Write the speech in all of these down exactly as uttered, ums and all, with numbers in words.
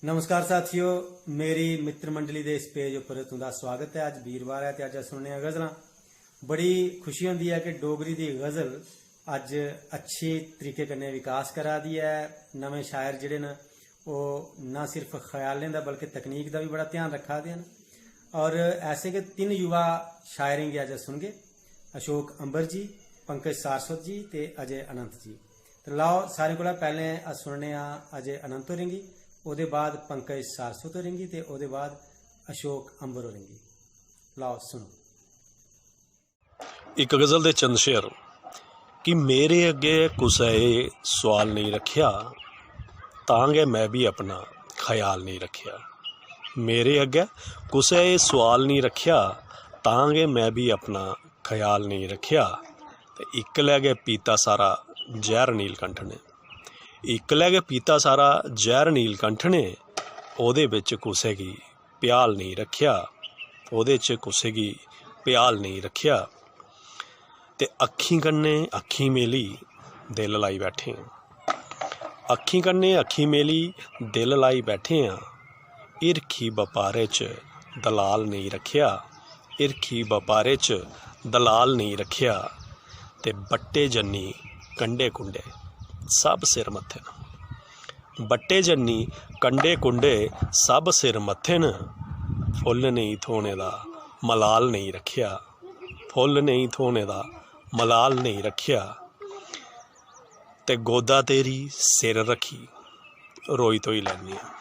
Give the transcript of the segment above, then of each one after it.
नमस्कार साथियो, मेरी मित्र मंडली दे इस पेज उप्पर तुं'दा स्वागत ऐ। अज्ज बीरवार ऐ ते अज्ज अस सुनने आं गजलां। बड़ी खुशी होंदी ऐ कि डोगरी दी गजल अज्ज अच्छे तरीके कन्नै विकास करा दी ऐ। नमें शायर जेह्ड़े न, ओह् ना सिर्फ ख्यालें दा बल्कि तकनीक दा बी बड़ा ध्यान रक्खा दे न। और ऐसे गै तिन्न युवा शायरें गी अज्ज अस सुनगे, अशोक अंबर जी, पंकज सारस्वत जी ते अजय अनंत जी। ते लाओ, सारें कोला पैह्लें अस सुनने आं अजय अनंत होरें गी, ओह्दे बाद पंकज सारस्वत होरें गी ते ओह्दे बाद अशोक अंबर होरें गी। लाओ सुनो। इक गजल दे चंद शेर कि मेरे अग्गें कुसै एह् सोआल नेईं रक्खेआ, तां गै में बी अपना ख्याल नेईं रक्खेआ। मेरे अग्गें कुसै एह् सोआल नेईं रक्खेआ, तां गै में बी अपना ख्याल नेईं रक्खेआ। ते इक्कलै गै पीता सारा जैह्र नीलकंठ ने, इक्कलै गै पीता सारा जैह्र नीलकंठ ने, ओह्दे बिच कुसै गी प्याल नेईं रक्खेआ, ओह्दे च कुसै गी प्याल नेईं रक्खेआ। ते अक्खीं कन्नै अक्खीं मेली दिल लाई बैठे आं, अक्खीं कन्नै अक्खीं मेली दिल लाई बैठे आं। हिरखी बपारै च दलाल नेईं रक्खेआ, हिरखी बपारै च दलाल नेईं रक्खेआ। ते बट्टे जन्नी कंडे कुंडे सब सिर मत्थे न, बट्टे जन्नी कंडे कुंडे सब सिर मत्थे न। फुल्ल नेईं थ्होने दा मलाल नेईं रक्खेआ, फुल्ल नेईं थ्होने दा मलाल नेईं रक्खेआ। ते गोदा तेरी सिर रक्खी रोई धोई लैन्ने आं,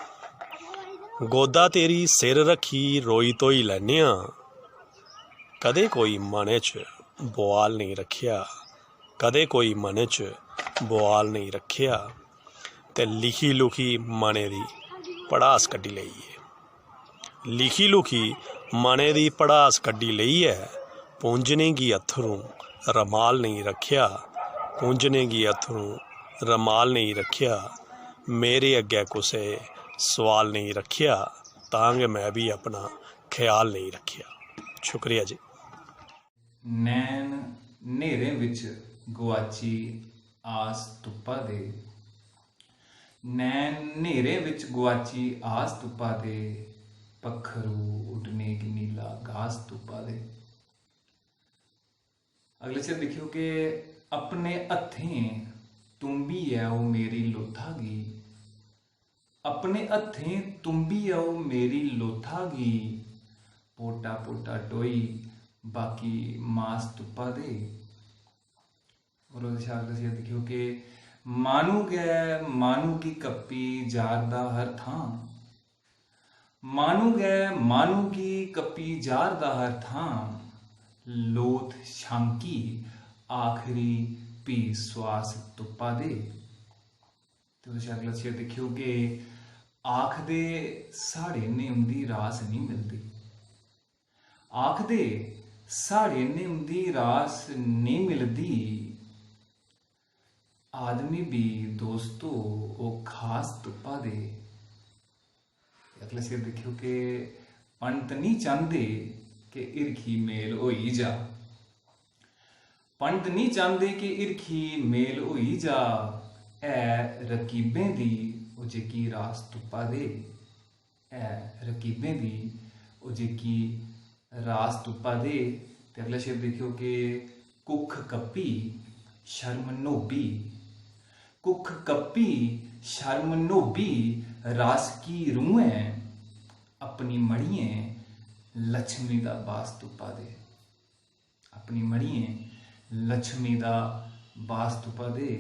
गोदा तेरी सिर रक्खी रोई धोई लैन्ने आं। कदें कोई मनै च बुआल नेईं रक्खेआ, कदें कोई मनै च बुआल नेईं रक्खेआ। ते लिखी लुखी मनै दी पड़ास कड्ढी लेई ऐ, लिखी लुखी मनै दी पड़ास कड्ढी लेई ऐ। पूंजने गी अत्थरूं रमाल नेईं रक्खेआ, पूंजने गी अत्थरूं रमाल नेईं रक्खेआ। मेरे अग्गै कुसै सोआल नेईं रक्खेआ, तां गै में बी अपना ख्याल नेईं रक्खेआ। शुक्रिया जी। नैन न्हेरें बिच गुआची आस तुप्पा दे, नैन न्हेरें बिच गुआची आस तुप्पा दे, पक्खरू उड्डने गी नीला गास तुप्पा दे। अगले च दिक्खेओ कि अपने हत्थें तुम्बियै ओह् मेरी लोथा गी, अपने हत्थें तुम्बियै ओह् मेरी लोथा गी, पोटा पोटा टोई बाकी मास तुप्पा दे। और ओह्दे शा अगले च दिक्खेओ कि माह्नू गै माह्नू गी कप्पी जारदा हर थां, माह्नू गै माह्नू गी कप्पी जारदा हर थां, लोथ छांकी आखरी भी स्वास तुप्पा दे। ते ओह्दे शा अगला शेर दिक्खेओ कि आखदे साढ़े नेम दी रास निं मिलदी, आखदे साढ़े नेम दी रास निं मिलदी। आदमी बी दोस्तो ओह् खास तुप्पा दे। ते अगला शेर दिक्खेओ कि पंत निं चांह्दे कि हिरखी मेल होई जा, पंत निं चांह्दे कि हिरखी मेल होई जा। ऐ रकीबें दी ओह् जेह्की रास तुप्पा दे, ऐ रकीबें दी ओह् जेह्की रास तुप्पा दे। ते अगला शेर दिक्खेओ कि कुक्ख कप्पी शर्म नोबी, कुक्ख कप्पी शर्म नोबी, रासकी रूहें अपनी मड़ियें लक्ष्मी दा बास तुप्पा दे, अपनी मड़ियें लक्ष्मी दा बास तुप्पा दे।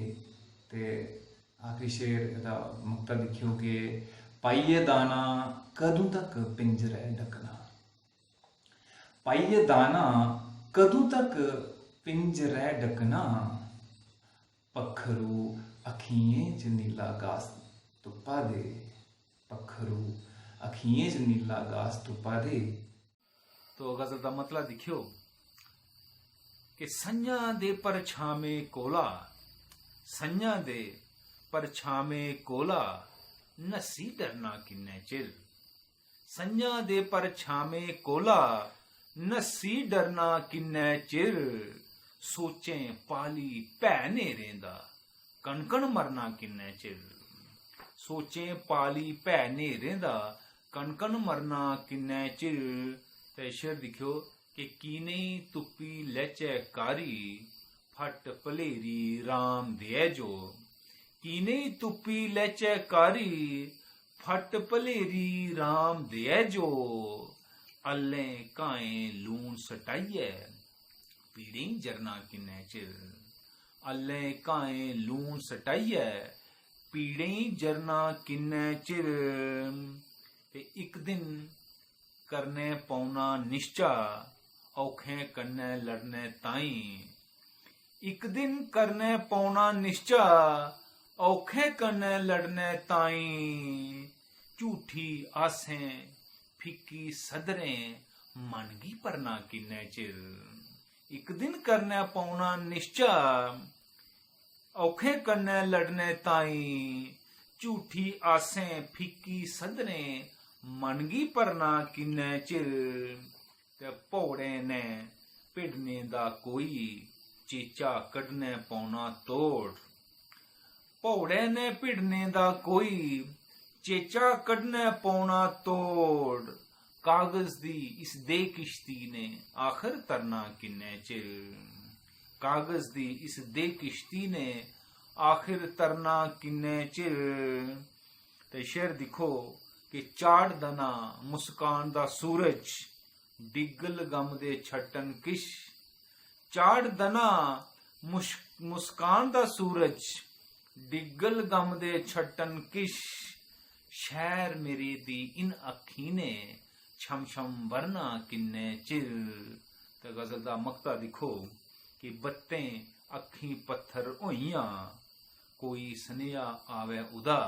ते आखरी शेर एह्दा मुक्ता दिक्खेओ कि पाइयै दाना कदूं तक पिंजरै डकना, पाइयै दाना कदूं तक पिंजरै डकना, पक्खरू अखियें च नीला गास तुप्पा दे, पक्खरू अखियें च नीला गास तुप्पा दे। तो गजल दा मतला दिक्खेओ कि संञा दे परछामें कोला, संञा दे परछामें कोला नस्सी डरना किन्ने चिर, संञा दे परछामें कोला नस्सी डरना किन्ने चिर, सोचें पाली भै न्हेरें दा कन कन मरना किन्ने चिर, सोचें पाली भै न्हेरें दा, कन कन मरना किन्ने चिर। ते शेर दिक्खेओ कि की नेईं तुप्पी लैचै कारी, फट भलेरी राम देऐ जो। की नेईं तुप्पी लैचै कारी, फट भलेरी राम देऐ जो। अल्लें घाएं लून सटाइयै, पीड़ें जरना किन्ने चिर। अल्लें घाएं लून सटाइयै, पीड़ें जरना किन्ने चिर। ते इक दिन करने पौना निश्चा, औखें कन्नै लड़ने ताईं। इक दिन करने पौना निश्चा, औखें कन्नै लड़ने ताईं। झूठी आसें, फिक्की सदरें, मन गी भरना किन्ने चिर। इक दिन करने पौना निश्चा, औखें कन्नै लड़ने ताईं। झूठी आसें, फिक्की सदरें, मन गी भरना किन्ने चिर। ते भौड़ें ने भिड़ने दा कोई, चेचा कड्ढने पौना तोड़। भौड़ें ने भिड़ने दा कोई, चेचा कड्ढने पौना तोड़। कागज दी इस देह् किश्ती ने आखर तरना किन्ने चिर। कागज दी इस देह् किश्ती ने आखर तरना किन्ने चिर। ते शेर दिक्खो कि चाढ़ दना मुस्कान दा सूरज, डिग्गल गम दे छट्टन किश। चाढ़ दना मुश-, मुस्कान दा सूरज, डिग्गल गम दे छट्टन किश। शैह्र मेरे दी इन अक्खीं ने छम छम बरना किन्ने चिर। ते गजल दा मकता दिक्खो कि बत्तें अक्खीं पत्थर होइयां, कोई सनेहा आवै उदा।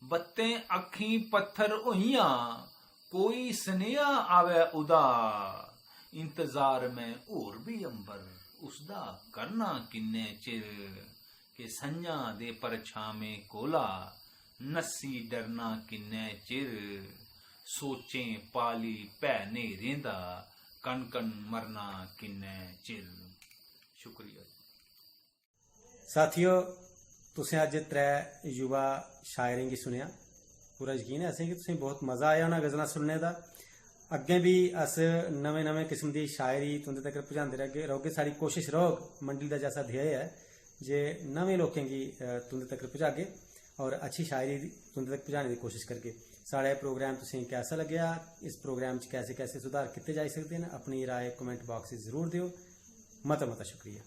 बत्तें अक्खीं पत्थर होइयां, कोई सनेहा आवै उदा। इंतजार में होर बी अंबर उसदा करना किन्ने चिर। के संञा दे परछामें कोला नस्सी डरना किन्ने चिर। सोचें पाली भै न्हेरें दा कन कन मरना किन्ने चिर। शुक्रिया। साथियो, तुसें अज्ज त्रै युवा शायरें गी सुनेआ। पूरा यकीन ऐ असेंगी तुसें बहुत मजा आया होना गजलां सुनने दा। अग्गें बी अस नमें नमें किस्म दी शायरी तुंदे तगर पजांदे रौह्गे। साढ़ी कोशिश रौह्ग, मंडली दा जैसा ध्येय ऐ जे नमें लोकें गी तुंदे तगर पजागे और अच्छी शायरी तुंदे तक पजाने दी कोशिश करगे। साढ़ा एह् प्रोग्राम तुसेंगी कैसा लग्गेआ, इस प्रोग्राम च कैसे कैसे सुधार कीते जाई सकदे न, अपनी राय comment box च जरूर देओ। मता मता शुक्रिया।